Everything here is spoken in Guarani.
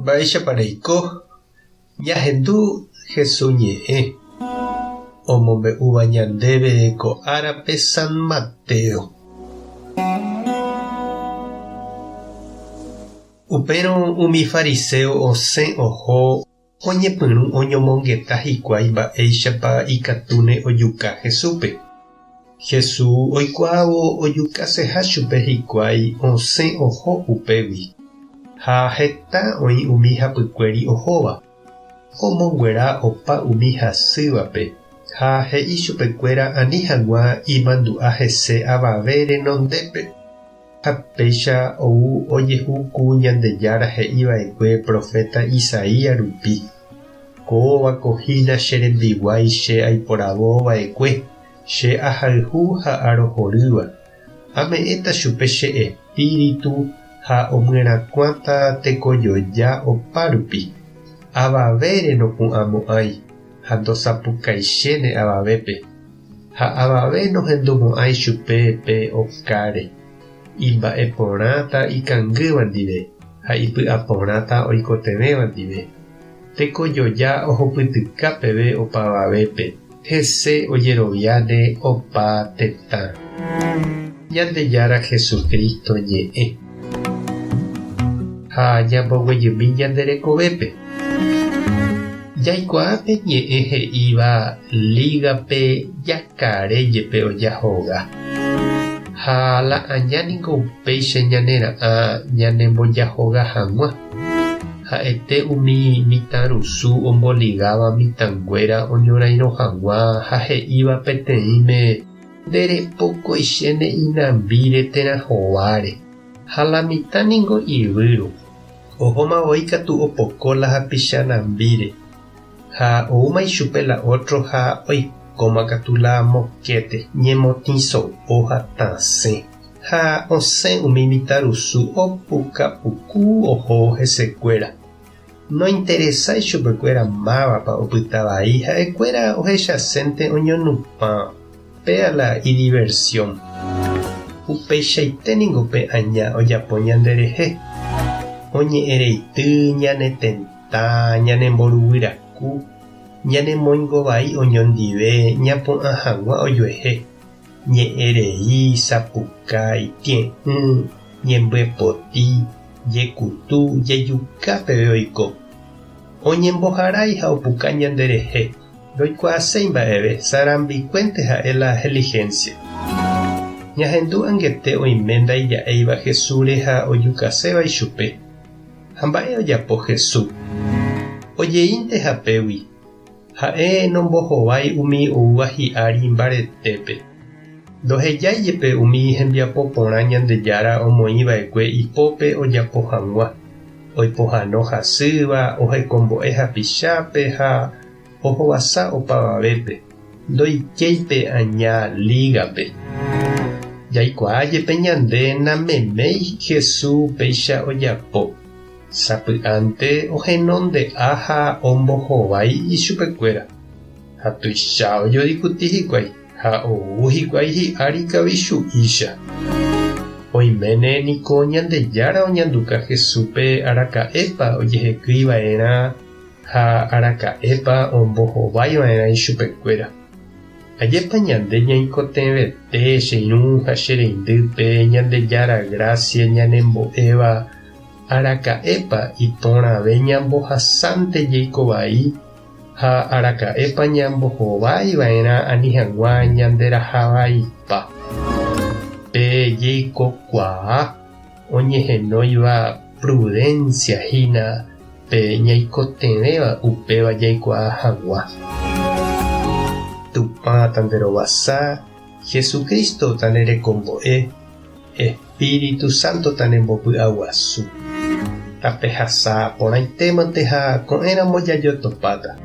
Mba'éichapa reiko? Ñahendu Jesús ñe'ẽ omombe'úva ñandéve ko árape San Mateo. Upérõ umi fariséo osẽ oho oñepyrũ oñomongeta hikuái mba'éichapa ikatúne ojuka Jesúspe. Jesús oikuaávo ojukaseha chupe hikuái osẽ oho upégui, ha heta oĩ umi hapykuéri ohóva, omonguera opa umi hasývape ha he'i chupekuéra ani hag̃ua imandu'a hese avave renondépe. Ha péicha ou ojehu ku Ñandejára he'i va'ekue proféta Isaías rupi, Kóva ko hína che rembiguái che aiporavo va'ekue, che ahayhu ha arohorýva. Ame'ẽta chupe che espíritu ha omyerakuãta tekojoja opa rupi. Avavére nopu'ãmo'ãi ha ndosapukaichéne avavépe. Ha avave nohendumo'ãi chupe pe okáre. Imba'eporãta ikangýva ndive ha ipy'aporãta oikotevẽva ndive. Tekojoja ohupytyka peve opavavépe, hese ojeroviáne opa tetã. Ñandejára Jesucristo ñe'ẽ. Ha ñamboguejymi ñande rekovépe. Jaikuaa pe ñe'ẽ he'íva lígape jakare jepe ojahoga. Ha la aña ningo upéicha ñanera'ã ñanembojahoga hag̃ua. Ha'ete umi mitãrusu omboligáva mitãnguéra oñorairõ hag̃ua ha he'íva peteĩme nderepokoichéne inambíre térã hováre. Ha la mitã ningo ivýro. Ohóma voi katu opoko la hapicha nambíre, ha oúma ichupe la ótro ha oikóma katu la mokéte, ñemotĩ so'o ha tasẽ. Ha osẽ umi mitãrusu opuka puku ohóvo hesekuéra. Nointeresái chupekuéra mávapa opyta vai, ha'ekuéra ohechasénte oñonupã. Péa la idiversión. Upeichaite ningo pe aña ojapo ñanderehe. Oñe'ẽreity ñane tenta, ñanemboruguyraku, ñanemoingovai oñondive ñapu'ã hag̃ua ojuehe, ñe'ẽrei, sapukái, tie'ỹ, ñembyepoti, jekutu, jejuka peve oiko. Oñemboharái ha opuka ñanderehe. Ndoikuaaséi mba'eve, sarambikuénte ha'e la helihénsia. Ñahendu angete oime ndaija'éiva Jesúsre ha ojukaséva ichupe. Ha mba'e ojapo Jesús? Ojeínte hapégui. Ha'e nombohovái umi oúva hi'ári mbaretépe. Ndohejái jepe umi hembiapo porã Ñandejára omoĩva'ekue ipópe ojapo hag̃ua. Oipohãno hasýva, ohekombo'e hapichápe ha ohovasa opavavépe, ndoikéi pe aña lígape. Jaikuaa jepe ñande nameméi Jesús péicha ojapo, sapy'ánte ohenonde'a ha ombohovái ichupekuéra. Ha tuicha ojodikuti hikuái. Ha ou hikuái hi'ári kavichu'ícha. Oiméne niko Ñandejára oñanduka Jesúspe araka'épa ojehekýi va'erã ha araka'épa ombohovái va'erã ichupekuéra. Ajépa ñande ñaikotevẽte che irũ ha che reindýpe Ñandejára grásia ñanembo'éva araka'épa iporãve ñambohasánte jeiko vai Ha araka'épa ñambohovái va'erã ani hag̃ua ñanderahavaipa? Pe jeikokuaa oñehenóiva prudencia hína pe ñaikotevẽva upéva jaikuaa hag̃ua. Tupã tanderovasa, Jesucristo tanerekombo'e, Espíritu Santo tanembopy'aguasu. Tapehasa porãitémante ha ko'ẽramo jajotopáta.